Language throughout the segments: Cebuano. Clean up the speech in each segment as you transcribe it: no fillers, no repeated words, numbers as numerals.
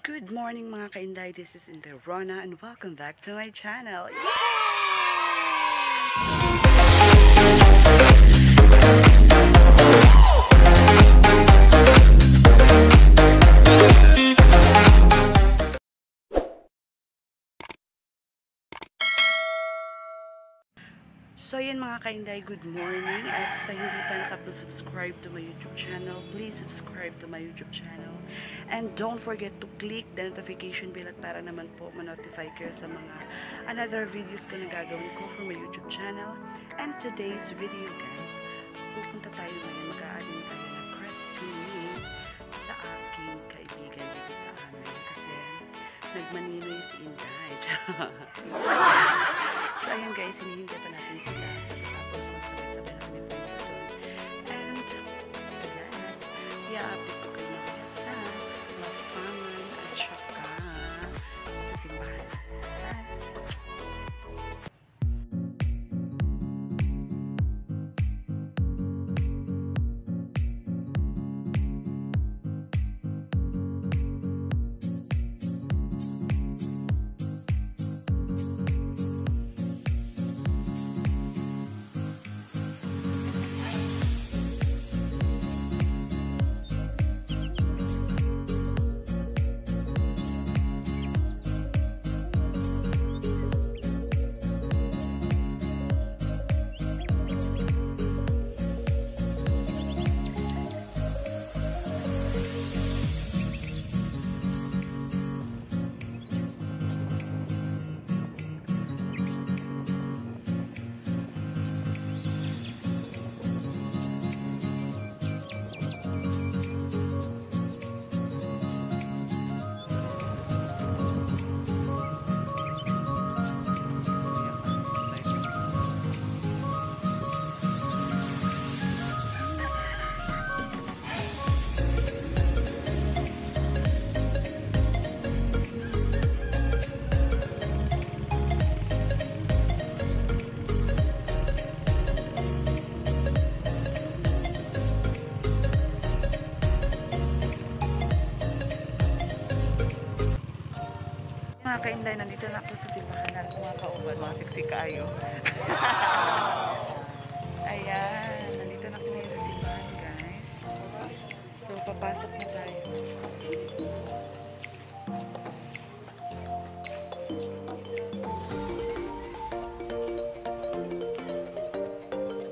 Good morning, mga kainday. This is Inday Rona and welcome back to my channel. Yay! So yan, mga kainday, good morning. At sa hindi pa nakapag-subscribe to my YouTube channel, please subscribe to my YouTube channel. And don't forget to click the notification bell at para naman po ma-notify kayo sa mga another videos ko na gagawin ko for my YouTube channel. And today's video, guys, pupunta tayo ngayon, mag-a-adding tayo ng christening sa aking kaibigan dito sa amin. Kasi nagmaninoy si Inday. So, ayan guys, hinihintay pa natin sila. Tapos, magsabay-sabay na kami pumunta doon. And, good luck. I-update ko kayo mamaya sa lafangan at saka sa simbahan. Bye! Mga kainday, nandito na ako sa simbahan na sa mga kauban, mga sexy kayo. Ayan, nandito na ako ngayon sa simbahan, guys. So, papasok na tayo.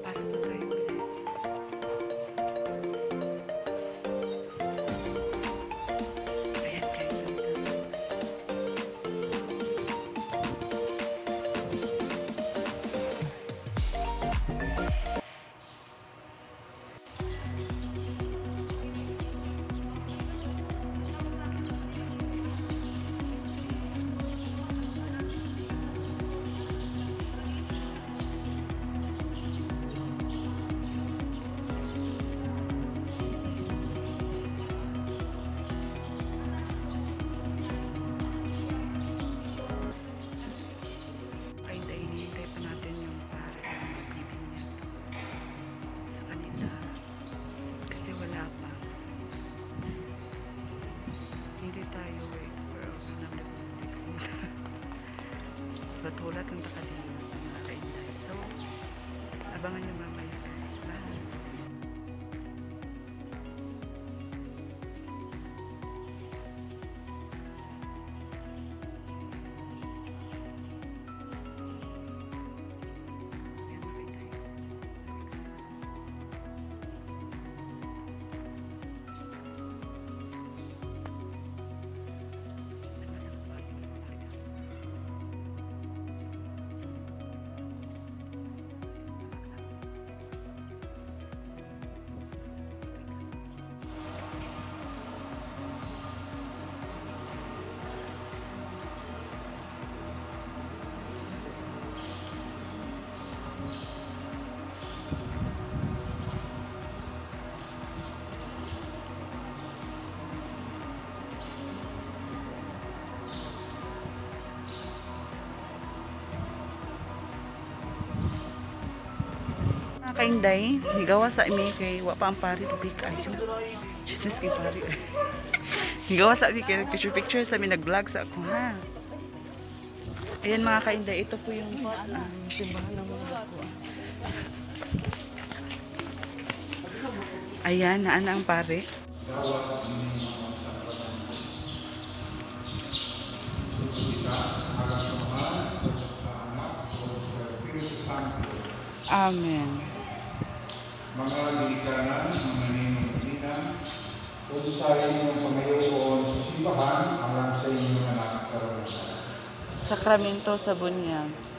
Pasok na tayo, guys. Ayan, guys. Hinihintay pa natin yung pare na magbibinyag sa kanila kasi wala pa. Hindi tayo wait for our school. Batulat ang takadin mga kainday. So, abangan nyo mamaya, guys. Bye! Kainday, nigawa sa imi kay wa pa ang pari tubig ayo. Jesus kay pari. Gawa sa abi kay picture picture sa mi, nag-vlog sa ako ha. Ayan, mga kainday, ito po yung simbahan ng mga dako. Ayan, naana ang pare. Dawat ini mga sakramento. Kita alang sa Amahan, sa Anak, o sa Espiritu Santo. Amen. Mga ginikanan, mga ninong ninang, unsay inyong pangayoon sa simbahan alang sa inyong anak karon? Sakramento sa bunyag.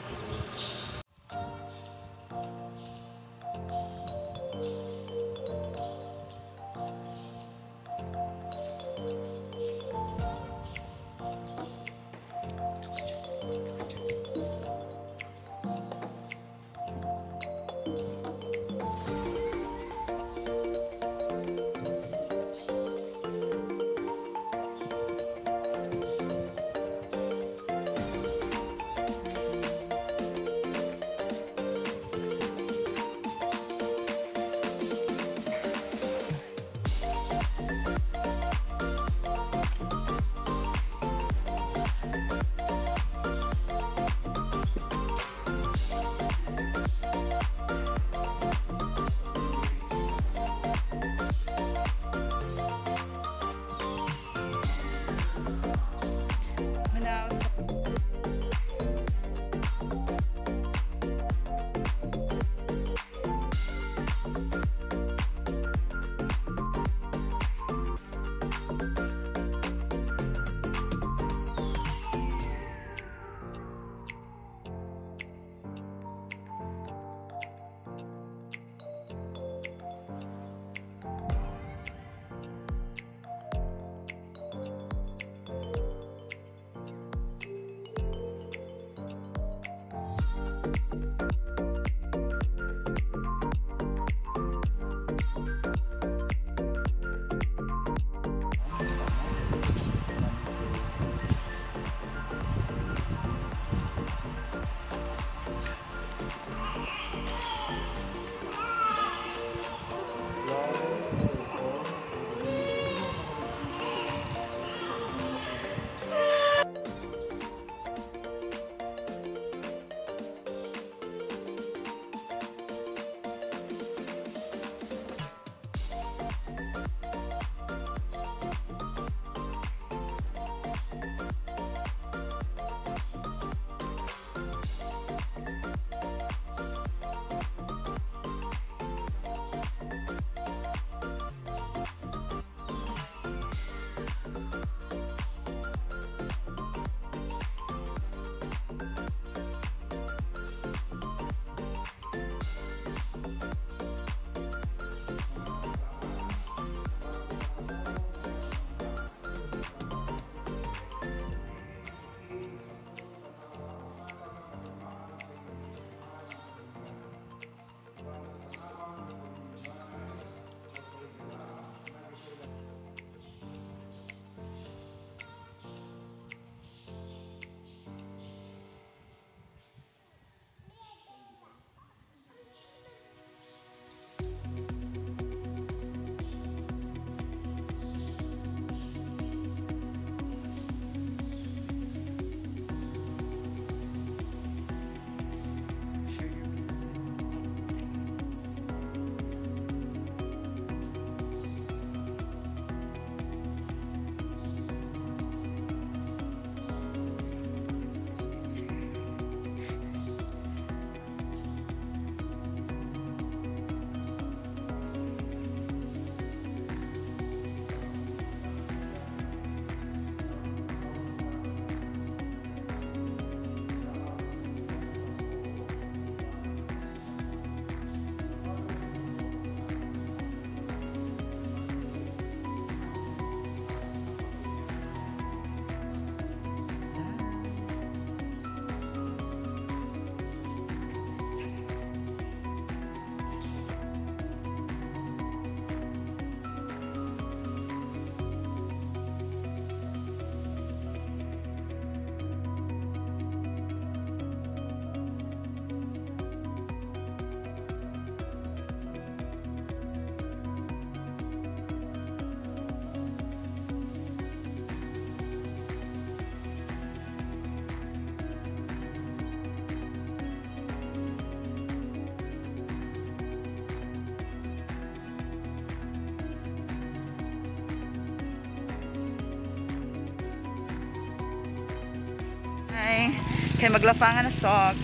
Ay, kay maglapangan na sok.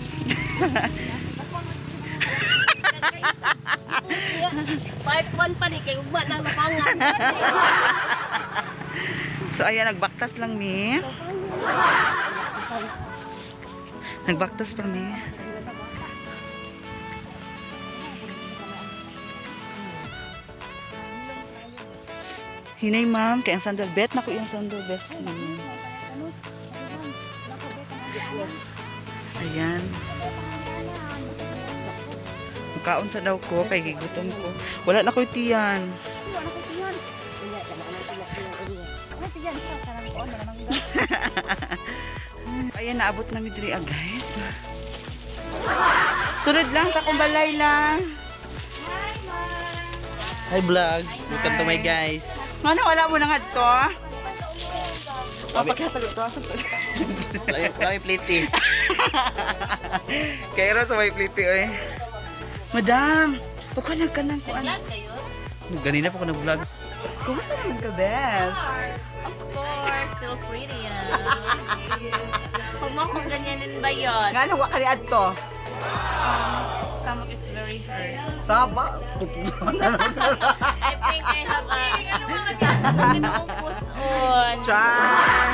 Part 1 pa ni kay ugma na lapangan. So ayan, nagbaktas lang mi. Nagbaktas pa mi. Hinay ma'am, kay ang sandal bet na ko yung sandal best. Ayan. Makaon sa daw ko kay gigutom ko. Wala na ko'y tiyan. Ayan, naabot na mi diri ah, guys. Sunod lang sa kumbalay lang. Hi vlog! Welcome to my guys. Ano, wala mo na nga to? Oh, pagkasalo to. Wala may plate eh. Kaya sa may plate oy. Madam, pagkuhan ka ng kuan. Ganina pa ko nag-vlog. Kumusta naman ka, Bes? Of course, still pretty ah. Huwag mo akong ganyanin ba yun? Nga ano, wa ka ni adto? Stomach is very hurt. Saba. I think I have a sakit akong puson. Char!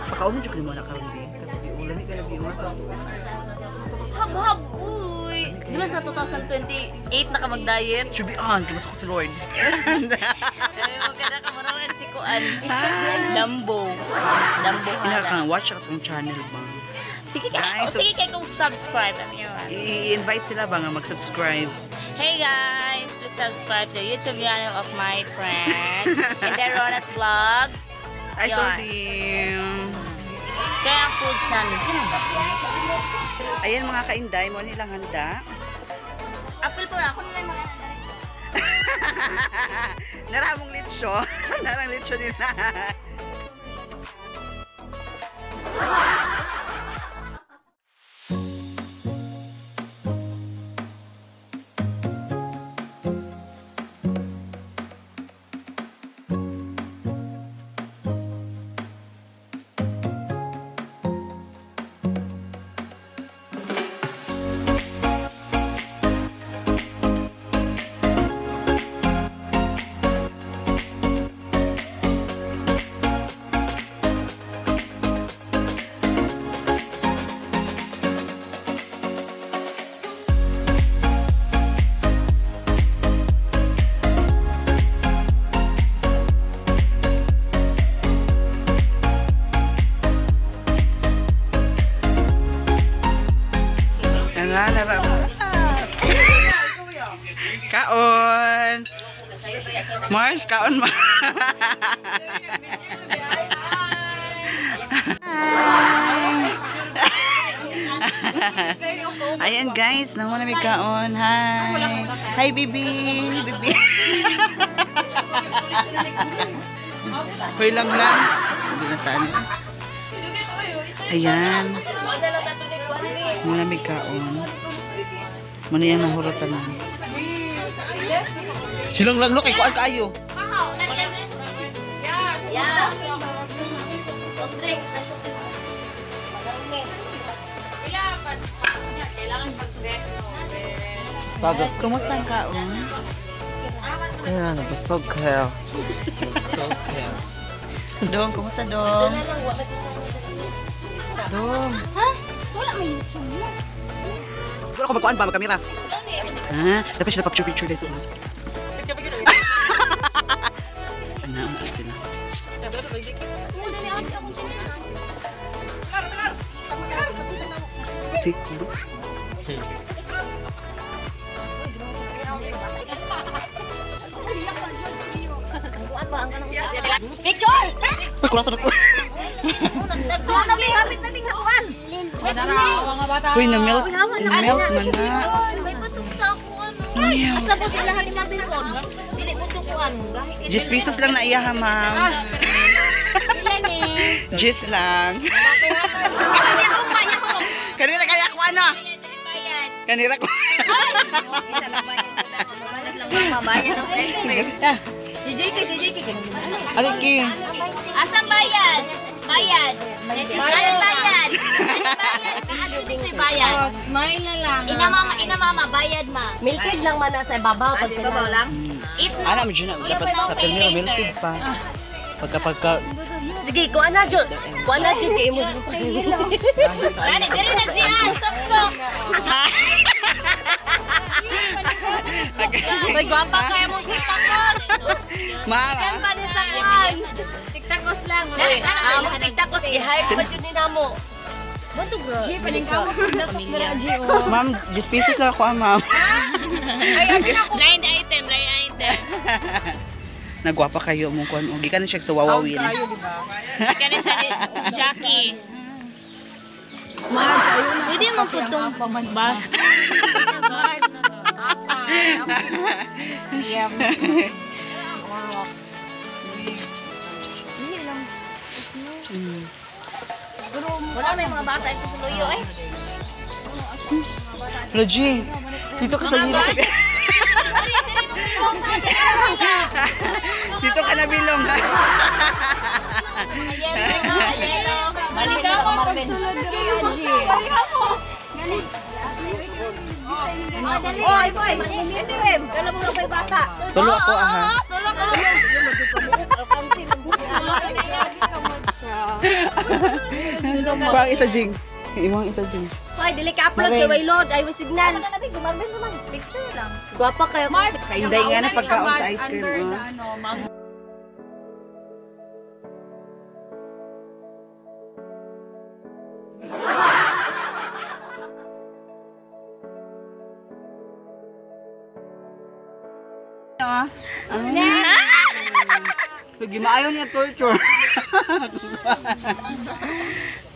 Pakaon jud mo na karon di. Katabi ulan ni kalabi ulan sa Hab-hab, uy! Di ba sa 2028 na ka mag-diet? Should be on, kumusta ko si Lord. Ay, wag ka na kamurawan si Kuan. Lambo. Lambo Ina hala. kang watch akong channel ba? Sige kay Guys, sige kay kung subscribe. Ano yun? I-invite sila ba nga mag-subscribe? Hey guys, please subscribe to the YouTube channel of my friend in the Ronas Vlog. Ay, Yun. sorry. Kaya ang foods namin. Ayan mga kainday, mo nilang handa. Apple po na ako na mga Naramong litsyo. Narang litsyo nila. Nara, nara. Kaon. Mars, kaon ma. Ayan guys, naman na may kaon. Hi. Hi baby. Baby. Hoy lang lang. Hindi na saan. Ayan. Muna may kaon. Muna yan nahurutan na. Silang lang kay kuan kaayo. Yeah. Drink. Bago. Kumusta ang kaon? Ayan, busog kayo. Busog kayo. Dong, kumusta dong? Dong. Ha? Wala may YouTube mo. Wala ko magkuan ba magkamera? Ha? Dapat sila picture picture dito. Ana, umalis sila. See? Picture! Uy, kurang sa ko. Uy, na-melt. Na-melt man na. May patok sa ako ano. Na-melt. At tapos sila halima bilon. Dili mo tukuan. 10 pesos lang na iya ha, ma'am. Ilan eh. 10 lang. Kanina kaya ako ano? Kanina ko. Aliki. Asan bayad? Bayad. Bayad. Bayad. Bayad. Bayad. Smile na lang. Ina mama, ina mama, bayad ma. Milkweed lang man na sa ibabaw. Pag Ibabaw lang. Eat na. Ana mo dyan na dapat sa primero milk tea pa. Pagka pagka Sige, kuha na Jun. Kuha na Jun kay imo. Dali, dali na siya. Stop, stop. May gwapa kaya mo tiktakos. Mama. Pa ni sa kuan. Tiktakos lang. Dali, Ang tiktakos i-hype pa jud ni namo. Ma'am, 10 pieces lang ako ah, ma'am. Line item, line item. Nagwapa kayo mong kuan. Gikan na siya sa wawawin. Kani sa Jackie. Pwede mo po itong bus. Wala na yung mga bata ito sa luyo eh. Logi, dito ka sa gilid. Dito ka na bilong. Balik ako. Oy, boy. Kala mo lang bata. Tulo ako ah. Tulo ko. Kuang isa jing. Imong isa jing. Hoy, dili ka upload kay way load ay way signal. Picture lang. Gwapa kayo. Kainday nga na pagkaon sa ice cream. Oh. Ah. Sige, maayo niya torture.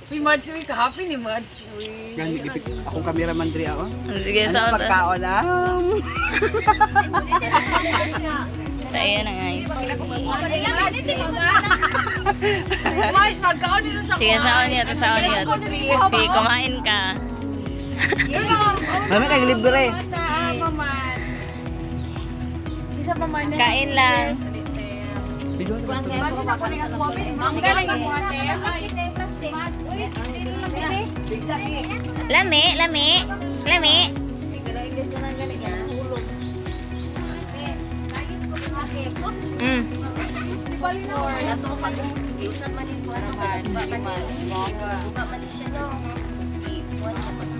Uy, Mads, uy, kahapon ni Mads, uy. Gani gipit akong cameraman diri ako. Sige, Ano sa pagkaon ah? Sa iyo na guys. Mads, magkaon nito sa Sige, sa niya, sa niya. Sige, kumain ka. Mami kay libre. Kain lang. Lami, lami, lami.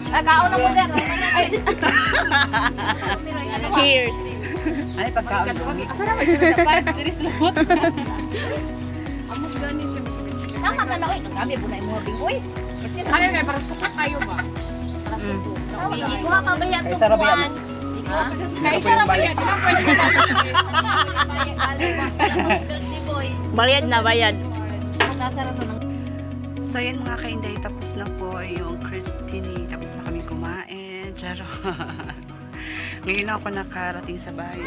Kaon na mo na. Cheers. Ay pagkaon. Tama ka na oy. Kami po na imo bingoy. Ano na, para suka kayo ba? Ikuha pa ba yan Kay sarap yan. tukuan? Kaysa ra ba yan? Ilang pwede ka Bayad na, bayad. So yan mga kainday, tapos na po yung Christine. Tapos na kami kumain. Charot. Ngayon ako nakarating sa bahay.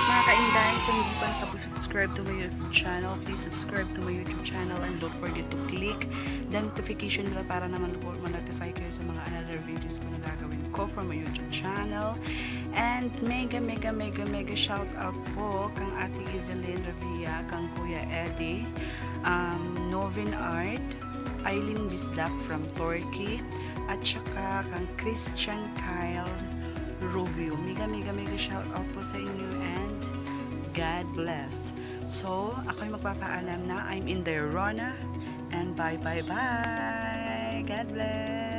Mga kainday, so hindi pa nakapag-subscribe to my YouTube channel, please subscribe to my YouTube channel and don't forget to click the notification bell para naman po ma-notify kayo sa mga another videos ko na gagawin ko from my YouTube channel. And mega mega mega mega shout out po kang Ate Evelyn Revilla, kang Kuya Eddie, Novin Art, Eileen Bisdak from Turkey, at saka kang Christian Kyle Rubio. Mega mega mega shout out po sa inyo and God bless. So, ako'y magpapaalam na. I'm in the Rona and bye bye bye. God bless.